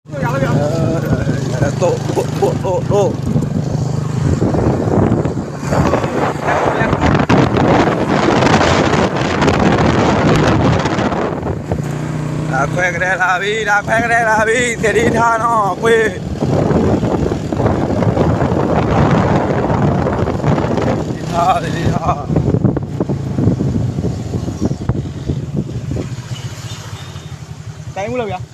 တိၣ်တိၣ်တိၣ်တိၣ်တိၣ် တၢ်ခွဲကဒဲလၢဘံ, တၢ်ခွဲကဒဲလၢဘံ, သ့ၣ်ဒံထါနီၢ်ကွ့, သ့ၣ်ဒံထါ, သ့ၣ်ဒံထါ, တၢ်အူလၢဝံၤဧါ,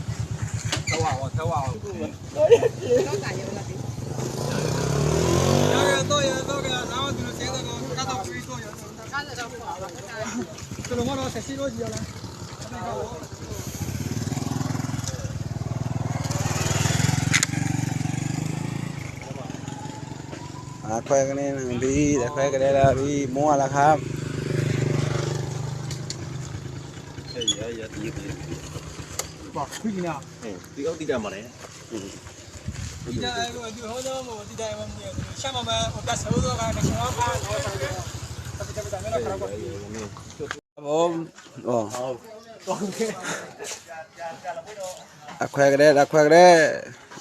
တၢ်ခွဲကဒဲလၢဘံ, တၢ်ခွဲကဒဲလၢဘံ, မ့ၢ်လၢခါ, တၢ်ခွဲကဒဲ, တၢ်ခွဲကဒဲ,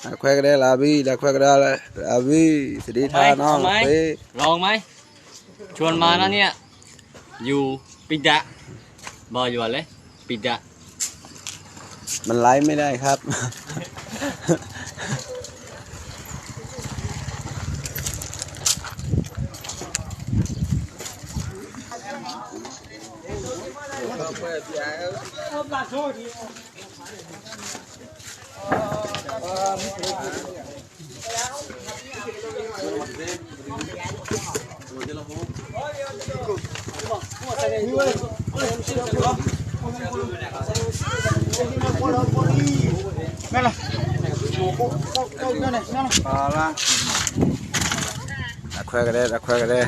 တၢ်ခွဲကဒဲလၢဘံ, တၢ်ခွဲကဒဲလၢဘံ, သ့ၣ်ဒံထါနီၢ်ကွ့, ร้องไหม ชวนมานะเนี่ย อยู่ปิดะ บอกอยู่เลย ปิดะ มันไลฟ์ไม่ได้ครับ တၢ်ခွဲကဒဲ, တၢ်ခွဲကဒဲ.